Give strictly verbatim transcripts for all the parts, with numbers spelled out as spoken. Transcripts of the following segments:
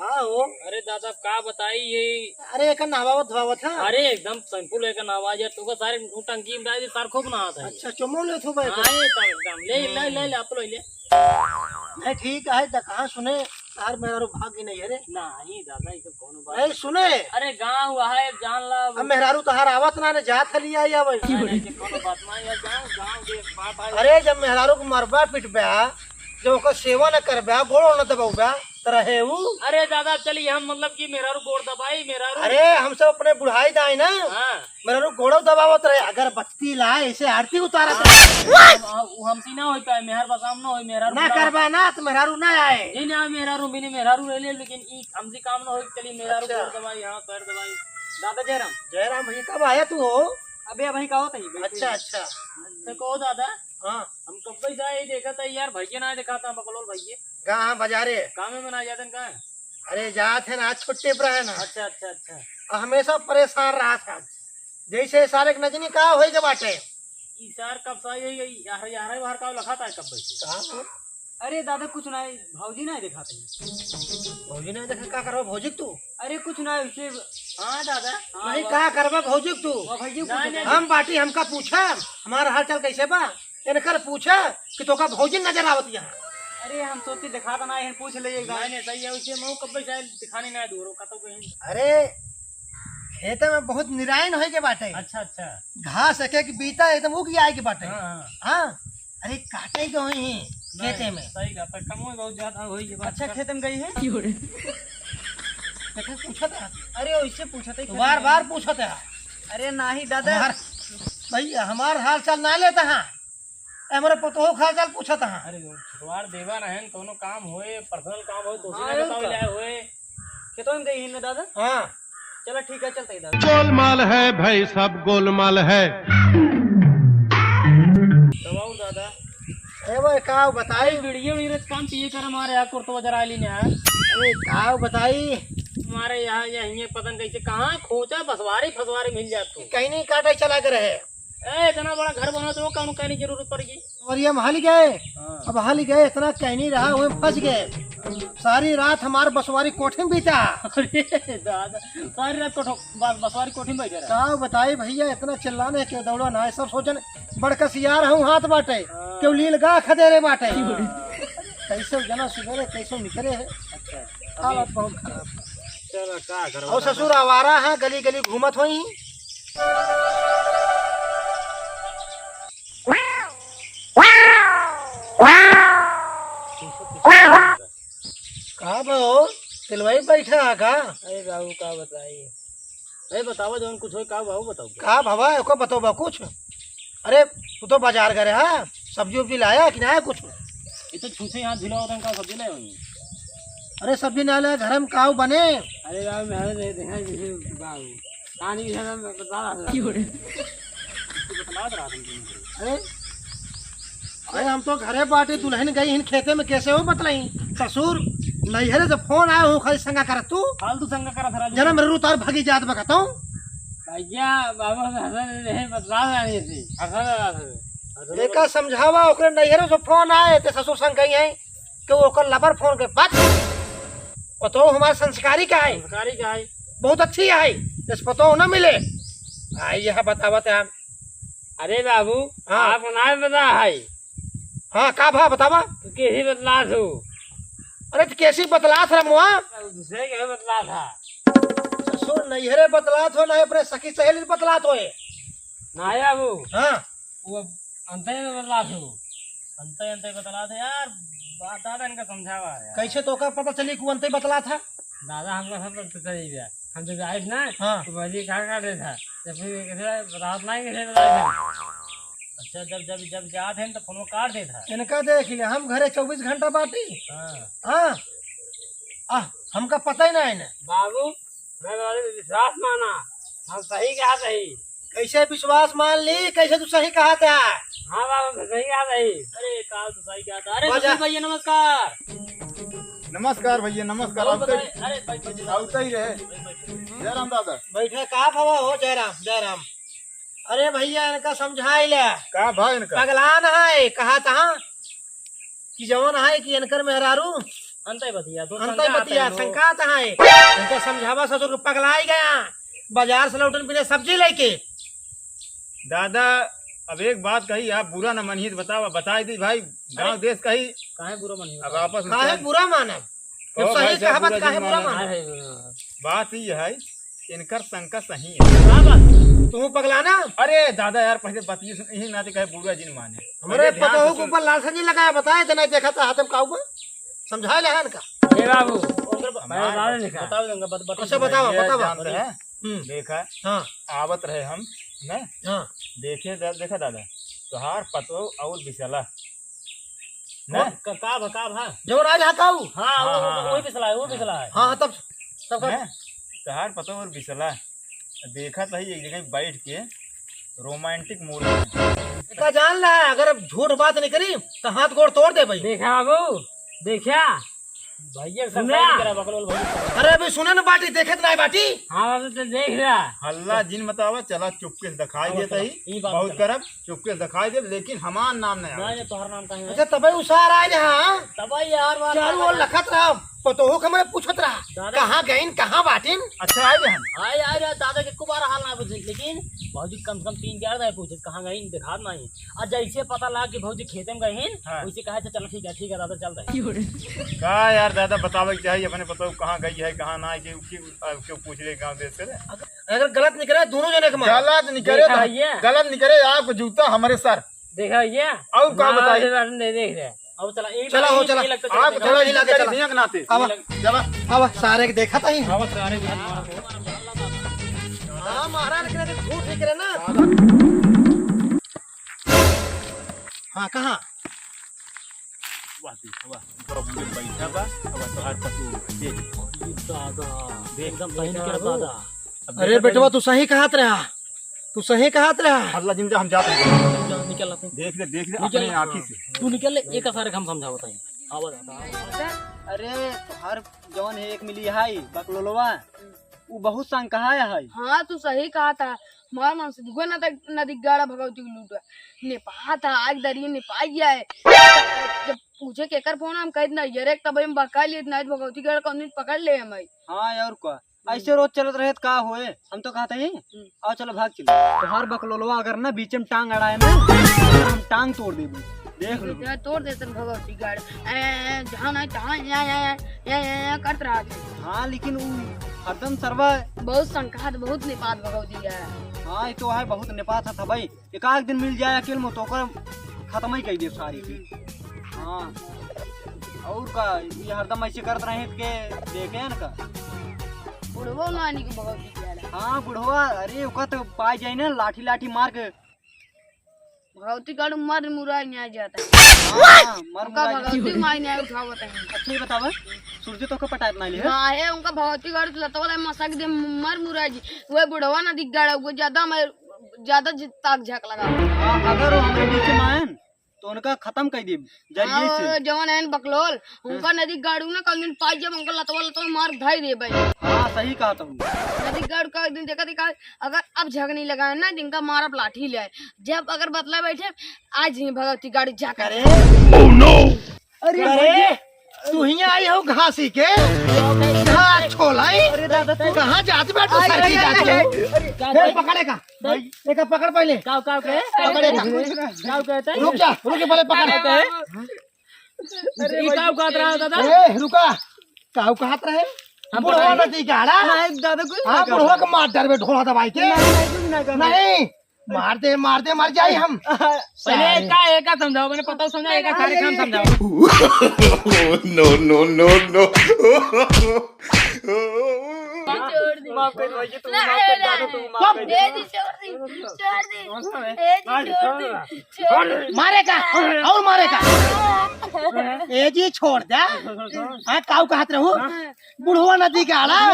हाँ हो। अरे दादा, का बताई ये। अरे, एकर नहवावत धोवावत है। अरे, एकदम simple है एकर नहवा यार, तो सारे टंकी में डाल दे, सार खूब नहात है। अच्छा, चुम्मो लेत हो भाई? हाँ, ये तो एकदम। ले, ले, ले, ले, आप ले ले। नहीं, ठीक है, त कहाँ सुने, तार मेहरारू भाग गई नहीं है रे। नहीं दादा, ये तो कौन बात नहीं है? सुने। अरे, गाँव है, जान ला। अब मेहरारू तोहार आवत ना, ने जात हली आई, आवत। नहीं, नहीं, ये कौन बात ना, ये गाँव, गाँव के बात है। अरे, जब मेहरारू को मरबा पिटबा, जब ओकर सेवा न करबा, गोड़ो न दबौबा, त रहे ऊ? अरे दादा, चली हम, मतलब कि मेहरारू गोड़ दबाई, मेहरारू। अरे, हम सब अपने बुढ़ाई दाई ना, हाँ। मेहरारू गोड़ो दबावत रहे, अगरबत्ती लाए, ऐसे आरती उतारत रहे। हाँ, उ हमसे ना होई पाए, मेहर बसाम ना होई, मेहरारू ना बुलावा। करबा ना, त मेहरारू ना आए। नहीं, ना, मेहरारू, बिना मेहरारू रह ले, लेकिन ई हमसे काम ना होई, चली मेहरारू अच्छा। गोड़ दबाई, हाँ, पैर दबाई। दादा जयराम। जयराम भैया, कब आया तू हो? अबे, अबहीं का होत है, बैठे अच्छा, हैं। अच्छा। तो कहो दादा, हाँ। हम कब्बे से आए, देखा था यार, भैया ना देखा था, बकलोल भैया। कहाँ, हाँ, बाजारे? काम में ना जाते हैं, कहाँ? अरे, जात है ना, आज छुट्टी पर है ना। अच्छा, अच्छा, अच्छा। और हमेशा परेशान रहा था। जैसे सारे के नजनी का होई के बाटे। ई सार कब सा ये, ये, यार, यार, बाहर का लखा था कब्बे से? कहाँ हो? अरे दादा, कुछ ना, भौजी ना देखा था। भौजी ना देखा, का करबा भौजी के तू? अरे कुछ ना, उसे हाँ दादा, हाँ, नहीं, वाह। का करबा भौजी के तू? वाह, भौजी के नहीं, पूछो। नहीं। हम बाटी, हमका पूछा, हमारा हाल चाल कैसे बा? इनकर पूछा कि तोका भौजी नजर आवत यहाँ। अरे हम सोची देखा था ना, इहन पूछ ले एक बार। नहीं, नहीं, सही है, उसे मऊ कब्बे शायद दिखाने ना दूर, कतो कहीं। अरे खेते में बहुत निरायन होई के बाटे। अच्छा, अच्छा। घास एक एक बीता एकदम उग आए के बाटे। हाँ, हाँ। हाँ, अरे काटे के होई हैं नहीं, खेते में। सही बात है, कमो बहुत ज्यादा होई के बात अच्छा, कर। खेते में गई है? देखो, पूछत है। अरे, वैसे पूछत है, तो खेते बार में। बार पूछत है। अरे, नाही दादा। हमार, भैया, हमार हाल चाल ना लेता है। ए, हमरे पतोह का हाल चाल पूछत है। अरे, छुटवार देवा रहन, कोनो काम होए, पर्सनल काम होए, तो उसी हाँ, में और बताओ का? जाए होए। खेतों में गई है ना दादा? हाँ। चला ठीक है, चलते ही दादा। गोलमाल है भाई, सब गोलमाल है। दबाओ दादा। ए भाई, का बताई? अरे वीडियो वीडियो काम पिए कर हमारे यहाँ कुर्तो जरा ली ने यार। अरे का बताई? हमारे यहाँ, यहाँ ये पता नहीं कैसे कहाँ खोजा, बसवारी फसवारी मिल जात तो। कहीं नहीं काटे चला के रहे। ए, इतना बड़ा घर बना तो कौन कहने की जरूरत पड़ गई? और ये हम हल गए। हाँ। अब हल गए, इतना कहनी रहा, वहीं फंस गए। सारी रात हमार बसवारी कोठी में बीता। अरे दादा, सारी रात कोठो-, बस, बसवारी कोठी में बैठे रहे। का बताई भैया, इतना चिल्लाने के दौड़ा ना है, सब सोचन बड़का सियार हूँ हाथ बाटे, हाँ। क्यों लील गा खदेरे बाटे। हाँ। कैसे जना सुबेरे कैसे निकले है। अच्छा। हालत बहुत खराब। चलो, का करबा और दादा? ससुर आवारा है, गली गली घूमत होई। का बा हो? तिलवाई बैठा है का? अरे बाबू, का बताई? अरे बतावा, जौन कुछ होई, का बाबू बताओ? का बाबा, एको बताओ बा कुछ? अरे, तू तो बाजार गए हा, सब्जी उब्जी लाया कि ना कुछ? ये तो छूछे यहाँ झुला होता है, का सब्जी लाए होई? अरे, सब्जी ना लाया, घर में काऊ बने? अरे बाबू, मैं दे दे, हाँ, जैसे बाबू। पानी भी है ना, मैं बता रहा था। क्यों रे? बतलात रहा था तुमको। अरे, अरे, हम तो घरे बाटे, दुल्हन गई हिन खेते में, कैसे हो बतलाई? ससुर, नैहरे से फोन आया हो, खाली संगा करत तू। फालतू संगा करत रहा। जन्म रू तार भगी जात बकतौ। भैया, बाबा, हंसा नहीं, बतलात रहा नहीं थी। हंसा रहा था। एका समझावा, ओकरे नैहरे से फोन आए, ते ससुर संग गई हैं। कि ओकर लबर फोन के बात। पतोह हमार संस्कारी का है। संस्कारी का है। बहुत अच्छी है। जस पतोह ना मिले। आई यह बतावत है। अरे बाबू, हाँ। आप ना बता है। हाँ, का भा बतावा? तू कैसी बतलात हो? अरे, तो कैसी बतलात रहा मुआ? दूसरे के बतलात था। ससुर नैहरे बतलात हो, ना अपने सखी सहेली बतलात हो ये। ना बाबू। हाँ। वो अंते में बतलात हो। अंते, अंते बतलात है यार, बा-, दादा इनका समझावा है यार। कैसे तोका पता चली कि अंते बतलात है? दादा, हमका सब पता चली गया। हम जब आइब ना, हाँ। तो बजी का काटे था। जब फिर कैसे बतलात नहीं, कैसे बतलात है? अच्छा, जब, जब, जब जात है तो फोन काट देता। इनका देख ले, हम घरे चउबीस घंटा बाटी। हाँ। हाँ। आ, हमका पता ही ना है ना। बाबू, मैं बाबू विश्वास माना, हम सही कहा सही। कैसे विश्वास मान ली, कैसे तू सही कहा था? हाँ बाबू, मैं सही कहा सही। अरे, काल तो सही कहा था। अरे, बाजा। ससुर भैया, नमस्कार। नमस्कार भैया, नमस्कार। और आवते ही, बताइए, अरे, भाई, भाई, आवते ही रहे। भाई, भाई, भाई। जयराम दादा। बैठा, का भवा हो जयराम, जयराम। अरे भैया, इनका समझाई ले। का भा इनका? पगलान है, कहा था कि जवन है कि इनकर मेहरारू अंतई बतिया, तो अंतई शंका बतिया, आता है, शंका आता है। इनको समझावा ससुर के पगलाई गया, बाजार से लौटन बिना सब्जी लेके। दादा, अब एक बात कही, आप बुरा न मानिए तो बतावा, बताई दी भाई, गाँव अरे, देश कही। काहे बुरा मानिए? अब आपस में काहे क्या बुरा मानब? जब कहो सही भाई साहब, कहा बात, बुरा काहे जिन बुरा मानब? मानब? काहे बुरा मानब? बात ई है, इनकर शंका सही है। का बात? तू पगला ना? अरे दादा यार, पहले बतिये सुन, यही नाते कहे बुरा जिन माने। हमरे पहले ध्यान से पतोहू के सुन। ऊपर लालसा नहीं लगाया, बताए देना, देखा था हाथ में काऊ बा। समझाए ले हन का? ए बाबू, उनकर ब-, हमार बताओ, बताओ, बत-, बत-, अच्छा, बताओ, ये बताओ। जानते हैं? हम्म। देखा, हाँ। आवत रहे हम, ना? हाँ। देखे दा-, देखा दादा, तोहार पतोह और बिसला, ना? वो क-, का भा, का भा? जौन आज हकाऊ। हाँ, हाँ, वो, हाँ, वो, हाँ। वही बिसला है, वो बिसला है। हाँ, तब, तब का हैं? तोहार पतोह और बिसला। देखा तो ही एक जगह बैठ के romantic mood में। का जान ला, अगर झूठ बात नहीं करी, तो हाथ गोड़ तोड़ दे भाई। देखा बाबू, देखा, भैया के सुना। संग नहीं करा, बकलोल भैया। अरे अभी सुने न बाटी, देखत नहीं बाटी। हाँ, बाबू, तो देख रहा। हल्ला जिन मचावा, चला चुपके से दिखाई हाँ, देता चला, ही। ई बात बहुत चला। करब, चुपके से दिखाई दे, लेकिन हमार नाम नहीं नहीं, आवे। नहीं, तोहर नाम काहे है? अच्छा, तबे उसार आए रहा, हाँ? तबे यार, बात चारू ओर लखत रहा, पतोहो के मैं पूछत रहा, दादा। कहाँ गइन, कहाँ बाटिन? अच्छा, आए रहन। आए, आए रहा, दादा के एको बार हाल ना पूछे, लेकिन भौजी कम से कम तीन चार दाई पूछे, कहाँ गइन, देखात नहीं। आ जैसे पता लगा कि भौजी खेते में गइन, हाँ। वैसे कहा, "अच्छा, चलो, ठीक है, ठीक है, दादा, चल रहे।" का यार, दादा बतावे के चाहिए, अपने पतोह कहाँ गई है, कहाँ ना, कि, कि, आ, क्यों पूछ ले गाँव देश से रे? अगर गलत निकले, दोनों जने के मार। गलत निकले देखा तो, भैया। गलत निकले, आपको जूता हमारे सर। देखा भैया। और का ना, बताई? अरे, अरे, नहीं देख रहे। अब चला, एक चला बार हो, ये चला। ये लगता है, आप देखा। चला, ये लगे, चला। भैया के नाते। आवा, ये लग- चला, आवा, सारे के देखा था ही। आवा, सारे के देखा। हाँ, महाराज के नाते झूठ नहीं करे ना। हाँ, कहाँ? वाह, वाह, बाबू बैठा बा, अब तोहार पतोह, देख। अरे दादा, देख। एकदम सही निकल दादा। अब अरे देखा बेटवा, था तू सही कहत रहा, तू सही कहत रहा। अल्लाह जिंदा, हम जात हैं। जा, निकल ला तू। देख ले, देख ले, निकल अपने ला। आँखी से। तू निकल ले, एक सारे हम समझावत हई। आवा, आवा, आवा। अरे, तोहार जौन है एक मिली है, बकलोलवा, उ बहुत संकहाय है। हाँ, तू सही कहत हा। मार मन से दुगो नदी, नदी गाड़ा भगवती के लूटा। नेपात हा, आग दरिये नेपाई जाए। जब पूछे केकर फोन, हम कह देना, "ये रे, तब हम बका लिए, नहीं तो भगवती गाड़ा कौन दिन पकड़ ले हम आई।" हाँ, और का? ऐसे रोज चलत रहे त का होए? हम तो कहत ही, हम्म। आओ चलो भाग चलो। तोहार बकलोलवा अगर ना बीच में टांग अड़ाए ना, हम टांग तोड़ देबू। देख लो। ये तोड़ देतन भगवती गाड़। ए, ए, जहाँ नहीं तहाँ या, या, या करत रहत है। हाँ, लेकिन उ हरदम सरवा बहुत संकात, बहुत निपात भगवती है। हाँ, ये तो है, बहुत निपात है भाई। एकाध दिन मिल जाए अकेल में तो ओकर खत्म ही कर दे सारी की। हाँ, और का, ये हरदम ऐसे करत रहे के देखे न का। बुढ़वा नानी के भगवती के आला। हाँ, बुढ़वा, अरे ओका तो पाए जाए ना, लाठी लाठी मार के। भगवती गाड़ू मर मुराई नहीं जाता। हाँ, हाँ, मर उनका मुराई भगवती जाता। माई नहीं उठावत है। अच्छा, ये बतावा, सूरज तो का पटात ना ले है? ना है, उनका भगवती गाड़ू लतवा ले मसक दे, मर मुराई जी। वो बुढ़वा ना दिख गाड़ा, वो ज्यादा मैं ज्यादा जि-, ताक झाक लगा। हाँ, अगर वो हमरे बीच में आए न, तो उनका खत्म कर देब, जरिए से। हाँ, जवन है न बकलोल, उनका हाँ। नदी गाड़ू ना, कल दिन पाई जब उनका लतवा लतवा मार धाई देबे। हाँ, सही कहा तुम। नदी गाड़ू का एक दिन देखा देखा, अगर अब झगनी लगाए ना, इनका मारब लाठी ले आए। जब अगर बतला बैठे, आज ही भगवती गाड़ी जा करे। अरे! Oh no! अरे अरे! भैया, तू ही आई हो घासी के? घास छोलाई? अरे दादा, तू कहाँ जात बा तू आई, सरकी आई, जात आई, हो? आई, अरे, ए, पकड़े का? भाई, एका पकड़ पहले। का, का कहे? पकड़े का? का कहता है? रुक जा, रुक जा, पहले पकड़। का कहे? अरे, ई का कहत रहा दादा? ए, रुका। का कहत रहे? हम बुढ़वा पकड़ नदी गाड़ा। नहीं, दादा, कुछ हाँ, नहीं बुढ़वा करना। के मार डरबे ढोला दबाई के। नहीं, नहीं, कुछ नहीं करना। नहीं। मार दे, मार दे, मर जाई हम। पहले सारे। एका, एका समझाओ, मैंने पता समझा, एका सारे काम समझाओ। No, no, no, no। छोड़ दे। माफ कर दो, ये तो नहीं, माफ कर दो, नहीं। तुम माफ कर दो। ए जी, छोड़ दे, छोड़ दे। ए जी, छोड़ दे, छोड़ दे। मारे का? और मारे का? ए जी, छोड़ दे। हाँ, काऊ कहत रहू? बुढ़वा नदी के आला,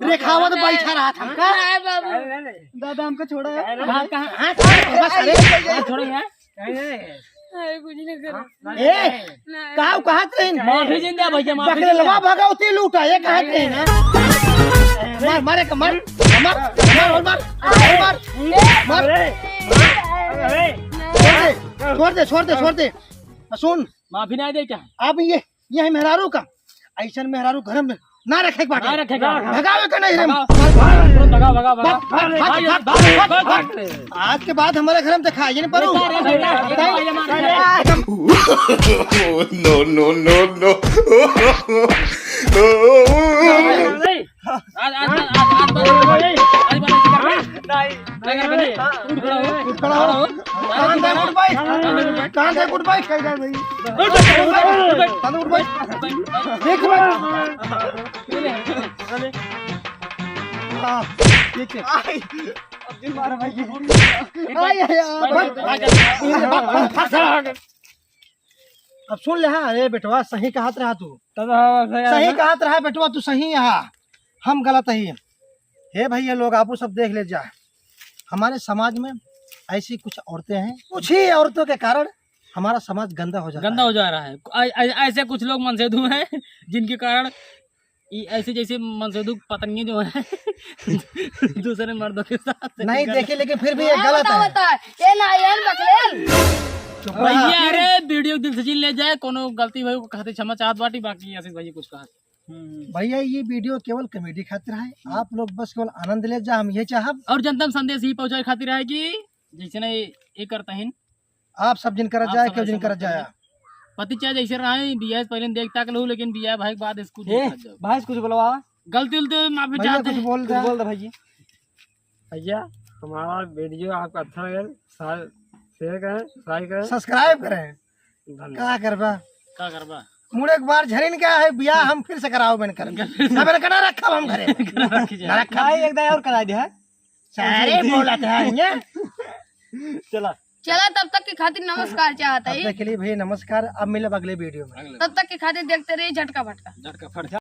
रेखावत बैठा रहा था हमका। नहीं, बाबू। दादा, हमको छोड़ा है। कहाँ, कहाँ? हाँ, बस, अरे। हाँ, छोड़ो यार। अरे, कुछ नहीं करो। ए, नहीं। काऊ कहत रही? माफी दे दे भैया, माफी दे दे। बकलवा भगवती लूटा, ये कहत रही ना। मार, मारे का, मार, मार, मार, मार, मार, मार। अरे, अरे। छोड़ दे, छोड़ दे, छोड़ दे, छोड़ दे। सुन। माफी नहीं दे क्या? अब ये, ये है मेहरारू का। ऐसन मेहरारू घर में ना रखे के बाटे। ना रखे के बाटे। भगावे के नहीं रे। भगा, भगा, भगा, भगा। भाग, भाग, भाग, भाग, भाग, भाग। भाग। आज के बाद हमारे घर में देखा, ये नहीं परू। No, no, no, no। आज, आज, आज, आज, आज, आज, आज, आज, आज, नहीं। नहीं, नहीं, नहीं। उठ खड़ा हो। उठ खड़ा हो। कान दे, उठ भाई। कान दे, उठ भाई। कह दे भाई। उठ भाई, उठ भाई। कान दे, उठ भाई। देख भाई। हाँ, ठीक है। आई, अब जिन मारो भाई। आई, आई, आई। भाग, भाग, भाग, भाग। अब सुन ले, हाँ, अरे बेटवा, सही कहत रहा तू। तब हाँ, सही सही है ना? कहत रहा बेटवा, तू सही है, हम गलत ही। हे भैया लोग, आपू सब देख ले जा, हमारे समाज में ऐसी कुछ औरतें हैं, कुछ ही औरतों के कारण हमारा समाज गंदा हो जाता गंदा है। हो जा रहा है। ऐ-, ऐ-, ऐसे कुछ लोग मनसेधु हैं जिनके कारण ये ऐसे जैसे मनसेधु पत्नियां जो है दूसरे मर्दों के साथ नहीं देखे, लेकिन फिर भी ये हाँ, गलत बताओ, है। बताओ। ये ना, ये ना बकलेल। चुप रहा। भैया, अरे वीडियो दिल से जिन ले जाए, कोनो गलती भाई को खातिर क्षमा चाहत बाटी, बाकी आशीष भाई कुछ कहा। हम्म। भैया, ये वीडियो केवल कॉमेडी खातिर है, हम्म। आप लोग बस केवल आनंद ले जा, हम ये चाहब। और जनता में संदेश ही पहुंचाए खातिर है कि जैसे ना ये, ये करता है, आप सब जिन करत आप जाए, सब केहू जिन ऐसा करत मत जाए। करिए। पति चाहे जैसे रहे, बियाह से पहले देख ताक लहू, लेकिन बियाह भाई के बाद इसको ए, देखत जाओ। भाई से कुछ बोलवा। गलती उलती माफी भैया, चाहते कुछ हैं। बोल कुछ दे। बोल दे भाई जी। भैया, हमारा वीडियो आपको अच्छा लगे, सा-, शेयर करें, सब्सक्राइब करें। सब्सक्राइब करें। धन्यवाद। का करबा? का करबा? मुड़े एक बार झरिन क्या है, बियाह हम फिर से कराओ बन कर। अब इनका ना रखब हम घरे। रखी जाए। ना रखब। भाई, एक दाई और करा दे, है? सारे बोलत है, ये। चला। चला, तब तक के खातिर नमस्कार चाहत तब है। तक के लिए भैया नमस्कार, अब मिलब अगले वीडियो में। अगले तब तक के खातिर देखते रहिए झटका फटका। झटका फटका।